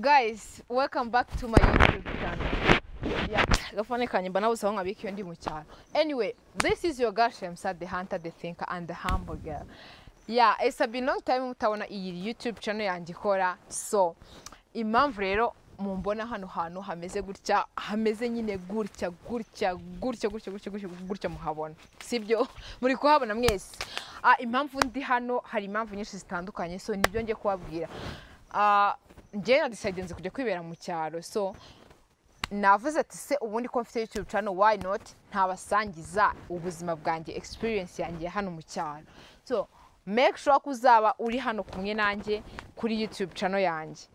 Guys, welcome back to my YouTube channel. Yeah, gafone kanjye mba nabuze aho nkabika iyo ndi mu cyaro. Anyway, this is your girl Shemsa, the hunter, the thinker and the humble girl. Yeah, it's been long time mutabona iyi YouTube channel yanjye ikora. So, impamvu rero mumbona hano hantu hameze gutya, hameze nyine gutya gutya gutya gutya gutya gutya gutya muhabona, sibyo? Muri kuhabona mwese. Impamvu ndi hano hari impamvu nyinshi zitandukanye, so nibyo ngiye kubabwira. Njye na decide kujya kwibera mu cyaro, so navuze ati se ubundi ko mfite YouTube channel, why not ntabasangiza ubuzima bwanjye, experience yanjye hano mu cyaro. So make sure ko uzaba uri hano kumwe nanjye kuri YouTube channel yanjye.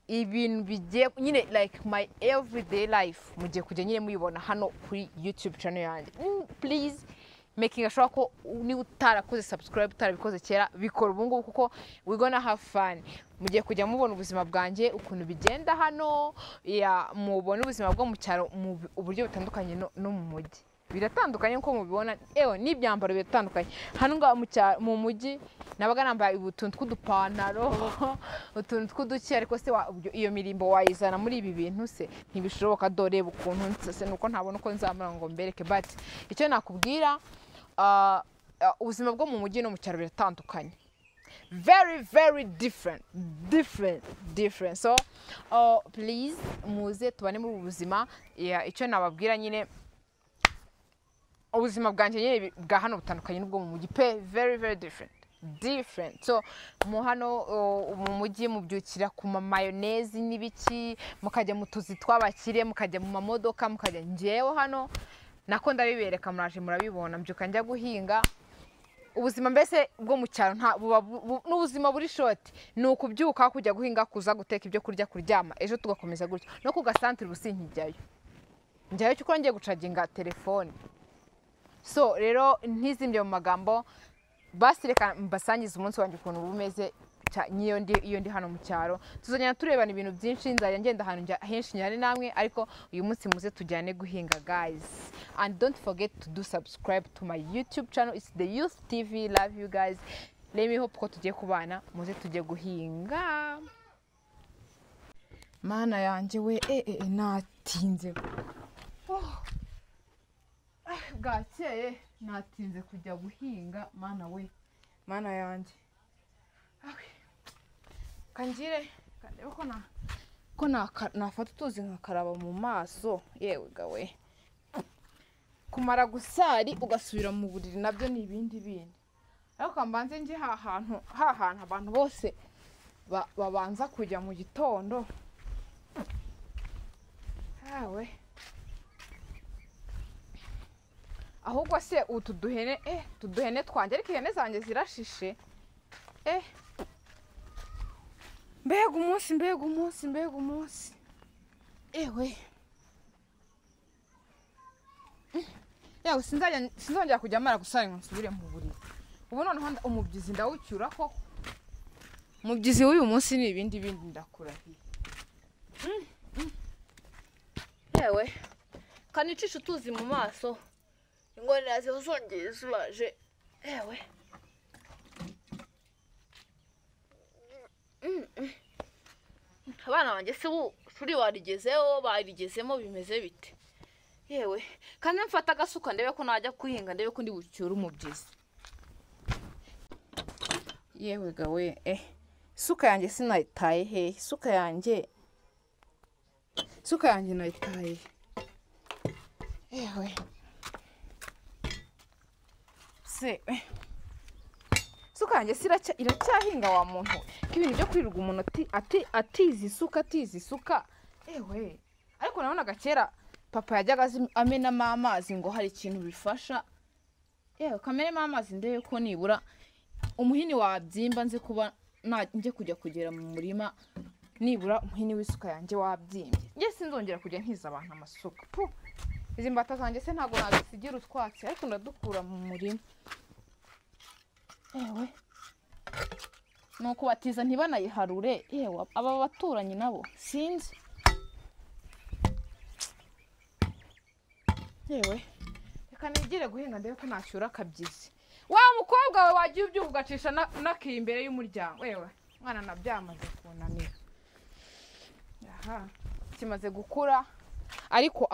Ibintu bigiye nyine like my everyday life mugiye kujya nyine muyibona hano kuri YouTube channel yanjye. Please making sure ko niba utarakoze subscribe, utarabikoze kera, bikora ubu ngubu kuko we gonna have fun. Mugiye kujya mubona ubuzima bwanjye ukuntu bigenda hano, ya mubona ubuzima bwo mu cyaro mu uburyo butandukanye no mu mujyi. Biratandukanye nko mubibona, ewe n'ibyambaro biratandukanye. Hano ngaho mu cyaro, mu mujyi nabaga nambaye utuntu tw'udupantaro, utuntu tw'uduki, ariko se iyo mirimbo wayizana muri ibi bintu se ntibishoboka. Dore ukuntu nse nuko ntabona uko nzamura ngo mbereke, but icyo nakubwira, ubuzima bwo mu mujyi no mu cyaro biratandukanye, very very different, different different. So please muze tubane muri ubu buzima. Icyo nababwira nyine, ubuzima bwanjye nyine bwa hano butandukanye n'ubwo mu mujyi pe, very very different different. So mu hano mu mujyi mubyukira ku ma mayonnaise n'ibiki, mukajya mu tuzi tw'abakire, mukajya mu mamodoka, mukajya. Njyewe hano nako ndabibereka, muraje murabibona, mbyuka njya guhinga. Ubuzima mbese bwo mu cyaro nta buba n'ubuzima buri short, ni ukubyuka kujya guhinga, kuza guteka ibyo kurya, kuryama, ejo tugakomeza gutyo. No ku gasantere ubu sinkijyayo, njyayo cyuko ngiye gucaginga telefone. So rero ntizimbye mu magambo, basi reka mbasangize umunsi wanjye ukuntu uba umeze n'iyo ndi, iyo ndi hano mu cyaro. Tuzagenda turebana ibintu byinshi, nzajya ngenda ahantu njya henshi njyane namwe, ariko uyu munsi muze tujyane guhinga guys. And don't forget to do subscribe to my YouTube channel, it's the Youth TV. Love you guys, let me hope ko tugiye kubana, muze tujye guhinga. Mana yanjye we, natinze. Oh. Bwakeye natinze kujya guhinga, mana we, mana yanjye. Kangire kandebe ko nafata utuzi nkakaraba mu maso. Yewe gawe, kumara gusari ugasubira mu buriri nabyo ni ibindi bindi. Ariko mbanze nje ha hantu abantu bose babanza kujya mu gitondo. Hawe ahubwo se utu duhene, tuduhene twanjye, ariko ihene zanjye zirashishe. Mbega umunsi, mbega umunsi, mbega umunsi. Ewe yawe, sinzongera kujya mara gusara ngo nsubire mu buriri. Ubu noneho umubyizi ndawucyura koko. Umubyizi w'uyu munsi ni ibindi bindi, ndakurahiye. Yewe kanicisha utuzi mu maso, ingorane zongeye zibaje. Ewe abana banjye se shuri warigezeho, barigezemo bimeze bite? Yewe kandi mfata agasuka ndebe ko najya kuhinga, ndebe ko ndi bucyure umubyizi. Yewe gawe, isuka yanjye sinayitaye he? Isuka yanjye nayitaye. Yewe se isuka yanjye iracyahinga wa muntu, ko ibintu byo kwirirwa umuntu atizi isuka, atizi isuka. Ewe ariko nabonaga kera papa yajyaga amenamo amazi ngo hari ikintu bifasha. Yewe kamenemo amazi ndebe ko nibura umuhini wabyimba, nze kuba njye kujya kugera mu murima nibura umuhini w'isuka yanjye wabyimbye. Njye sinzongera kujya nkiza abantu amasuka. Izi mbata zanjye se ntabwo nazisigira utwatsi, ariko ndadukura mu murima. Ewe nuko batiza ntibanayiharure. Yewe aba baturanyi nabo sinzi. Yewe reka nigire guhinga ndebe ko nashyura akabyizi. Wa mukobwa we wagiye ubyuka ugacisha nakiri imbere y'umuryango. Wewe mwana nabyamaze kunanira. Aha kimaze gukura. Ariko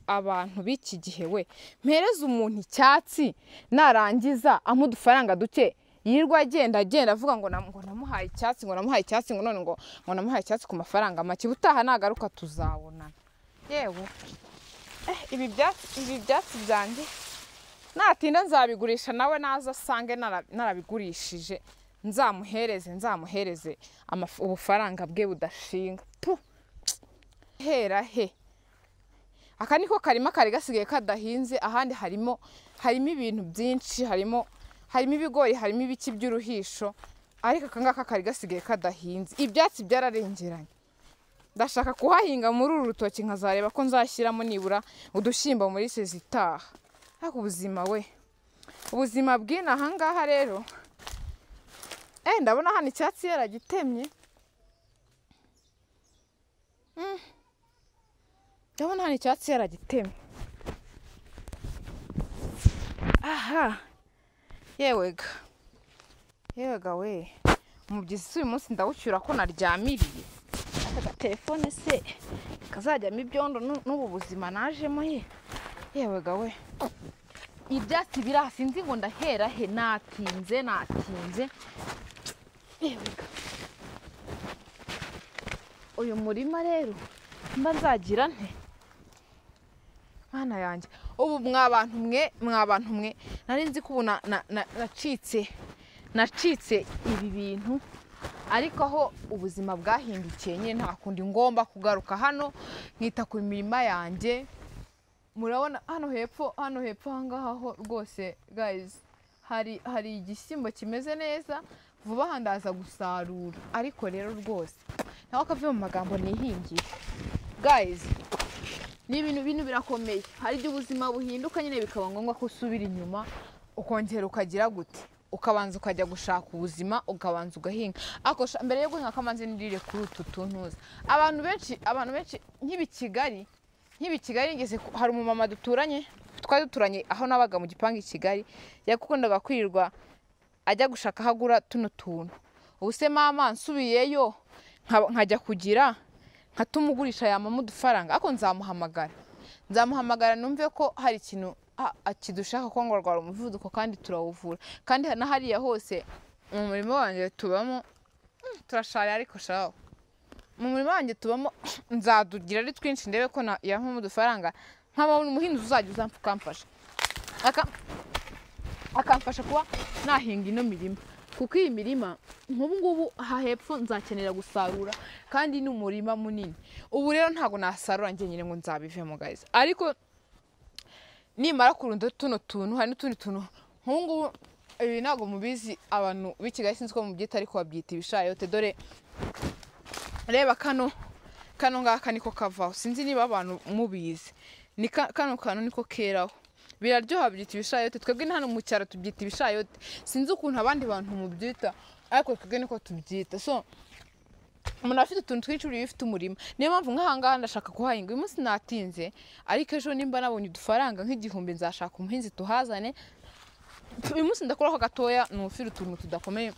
abantu b'iki gihe we, mpereza umuntu icyatsi narangiza ampa udufaranga duke, yirwa agenda avuga ngo namuhaye icyatsi, ngo namuhaye icyatsi, ngo none ngo namuhaye icyatsi ku mafaranga make, ubutaha nagaruka tuzabonana. Yewe ibi byatsi byanjye natinda nzabigurisha, nawe naza asange narabigurishije, nzamuhereze ubufaranga bwe budashinga. Hera he, aka niko karima kari gasigaye kadahinze, ahandi harimo ibintu byinshi, harimo ibigori, harimo ibiki by'uruhisho, ariko aka ngaka kari gasigaye kadahinze, ibyatsi byararengeranye. Ndashaka kuhahinga muri uru rutoki nkazareba ko nzashyiramo nibura udushyimbo muri sezitaha. Ariko ubuzima we, ubuzima bw'ina aha ngaha rero, ndabona hano icyatsi yaragitemye. Ndabona hano icyatsi yaragitemye. Aha yewega we, umubyizi uyu munsi ndawucyura ko naryamiriye. Aka telefone se kazajyamo ibyondo n'ubu buzima najemo ye. Yewega we, ibyatsi biri aha sinzi ngo ndahera he, natinze. Yewega, uyu murima rero mba nzagira nte mana yanjye. Ubu mwabantu mwe nari nzi ko ubu nacitse ibi bintu, ariko aho ubuzima bwahindukiye nyine nta kundi, ngomba kugaruka hano nkita ku mirima yanjye. Murabona hano hepfo ahangaha ho rwose guys, hari igishyimbo kimeze neza, vuba aha ndaza gusarura. Ariko rero rwose nawe akave mu magambo nihingiye guys, ni ibintu birakomeye. Hari igihe ubuzima buhinduka nyine bikaba ngombwa ko usubira inyuma ukongera ukagira gute, ukabanza ukajya gushaka ubuzima, ukabanza ugahinga. Ariko mbere yo guhinga kamanze nirire kuri utu tuntuza. Abantu benshi nk'ibi Kigali ngeze, hari umumama duturanye, twari duturanye aho nabaga mu gipangu i Kigali, yakundaga kwirirwa ajya gushaka ahagura tuno tuntu. Ubu se mama nsubiyeyo nkajya kugira nkatumugurisha yamama udufaranga, ariko nzamuhamagara numve ko hari ikintu akidushaka, ko ngo arwara umuvuduko kandi turawuvura, kandi na hariya hose mu murima wanjye tubamo turashara, ariko shaho mu murima wanjye tubamo nzadugira ari twinshi, ndebe ko yampamo udufaranga, nkaba umuhinzi uzajya uzamfasha akamfasha kuba nahinga ino mirima, kuko iyi mirima nk'ubu ngubu aha hepfo nzakenera gusarura, kandi ni umurima munini. Ubu rero ntago nasarura njye nyine ngo nzabivemo guys, ariko nimara kurunda tuno tuntu, hari n'utundi tuntu nk'ubu ngubu. Ibi ntago mubizi abantu b'i Kigali, sinzi ko mubyita, ariko babyita ibishayote. Dore reba kano ngaka niko kavaho, sinzi niba abantu mubizi, ni kano kantu niko keraho, biraryoha, byita ibishayote. Twebwe hano mu cyaro tubyita ibishayote, sinzi ukuntu abandi bantu mubyita, ariko twebwe niko tubyita. So umuntu afite utuntu twinshi uri ufite umurima, niyo mpamvu nk'aha ngaha ndashaka kuhahinga. Uyu munsi natinze, ariko ejo nimba nabonye udufaranga nk'igihumbi nzashaka umuhinzi tuhazane. Uyu munsi ndakuraho gatoya, nufira utuntu tudakomeye,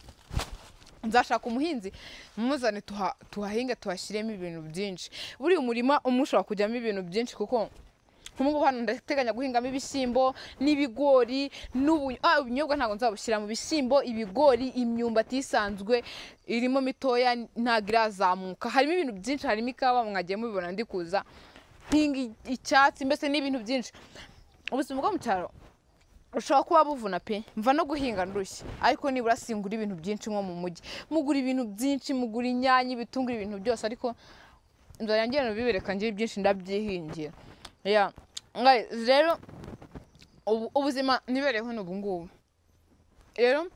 nzashaka umuhinzi muzane tuhahinge, tuhashyiremo ibintu byinshi. Buri umurima umwe ushobora kujyamo ibintu byinshi, kuko nk'ubu hano ndateganya guhingamo ibishyimbo n'ibigori n'ubunyobwa, ntabwo nzabushyira mu bishyimbo, ibigori, imyumbati isanzwe irimo mitoya ntabwo irazamuka, harimo ibintu byinshi, harimo ikawa mwagiye mubibona ndi kuza mpinga icyatsi, mbese n'ibintu byinshi. Ubuzima bwo mu cyaro ushobora kuba buvuna pe, mva no guhinga ndushye, ariko nibura singura ibintu byinshi nko mu mujyi, mugura ibintu byinshi, mugura inyanya, ibitunguru, ibintu byose, ariko nzajya ngenda bibereka ngira byinshi ndabyihingira. Yeah. Rero ubuzima nibereho n'ubu ngubu. Rero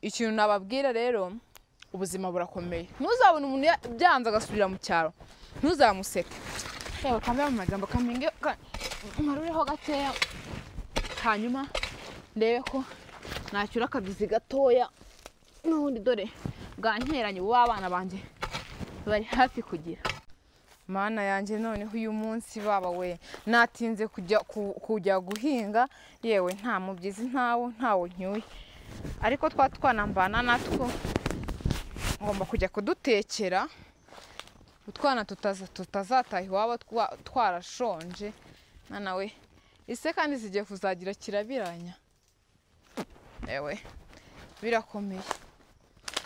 ikintu nababwira rero, ubuzima burakomeye. Ntuzabone umuntu byanze agasubira mu cyaro, ntuzamuseke. Yewe kambe mu magambo kaminge nkarureho gakeya, hanyuma ndebe ko nacyura akabizi gatoya, n'ubundi dore bwankeranye ubu abana banjye bari hafi kugira. Mana yanjye, noneho uyu munsi baba we natinze kujya guhinga, yewe nta mubyizi ntawo ncyuye, ariko twa twanambana natwo ngomba kujya kudutekera. Utwana tutazataha iwabo twarashonje. Mwana we, ise kandi zigiye kuzagira kirabiranya. Ewe, birakomeye.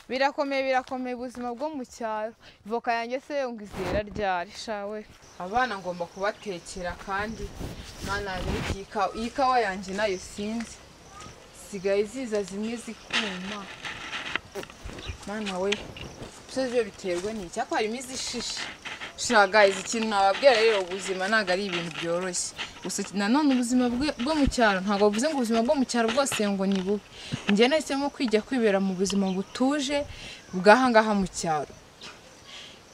Birakomeye, birakomeye ubuzima bwo mu cyaro. Voka yanjye se ngo izera ryari shawe. Abana ngomba kubatekera kandi mana iyi kawa yanjye nayo sinzi. Sigaye ziza zimwe zikuma. Mana we, byo biterwa n'iki? Ariko harimo izishishe. Sha guys, ikintu nababwira rero, ubuzima ntabwo ari ibintu byoroshye. Gusa nanone ubuzima bwo mu cyaro ntabwo bivuze ngo ubuzima bwo mu cyaro bwose ngo ni bubi. Njye nahisemo kwijya kwibera mu buzima butuje bw'ahangaha mu cyaro.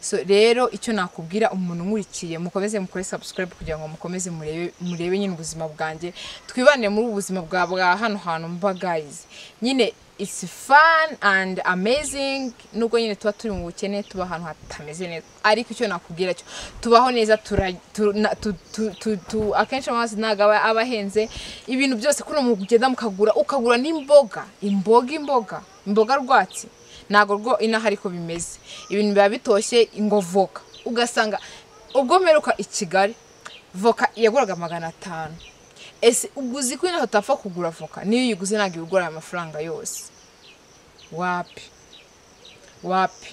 So rero icyo nakubwira umuntu nkurikiye, mukomeze mukore subscribe kugira ngo mukomeze murebe nyine ubuzima bwanjye, twibanire muri ubu buzima bwa hano hantu mba guys. Nyine it's fun and amazing, nubwo nyine tuba turi mu bukene, tuba ahantu hatameze neza, ariko icyo nakubwira cyo tubaho neza, akenshi amazi ntabwo aba ahenze, ibintu byose kuno mugenda mukagura, ukagura n'imboga, imboga rwatsi ntabwo rwo inaha ariko bimeze, ibintu biba bitoshye. Ngo voka ugasanga ubwo mperuka i Kigali voka yaguraga 500. Ese uguzi ko inaha utapfa kugura voka, niyo uyiguze ntabwo ibigura aya mafaranga yose. Wapi wapi,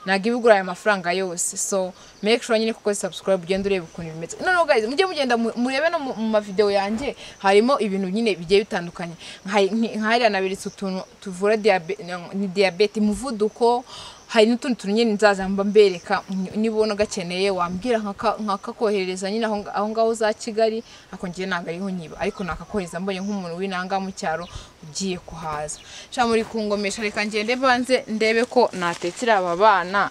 ntabwo ibigura aya mafaranga yose. So make sure nyine kuko subscribe, ugenda ureba ukuntu bimeze. No guys, mujye mugenda murebe no mu ma video yanjye harimo ibintu nyine bigiye bitandukanye. Nkahariya naberetse utuntu tuvura diabete, umuvuduko, hari n'utundi tuntu nyine nzaza mba mbereka. Niba ubona gakeneye wambwira nkakakohereza nyine aho ngaho za Kigali, ariko ngiye ntabwo ariho nyiba, ariko nakakohereza mbonye nk'umuntu w'inanga mu cyaro ugiye kuhaza. Sha muri kungomesha, reka ngende banze ndebe ko natekera aba bana.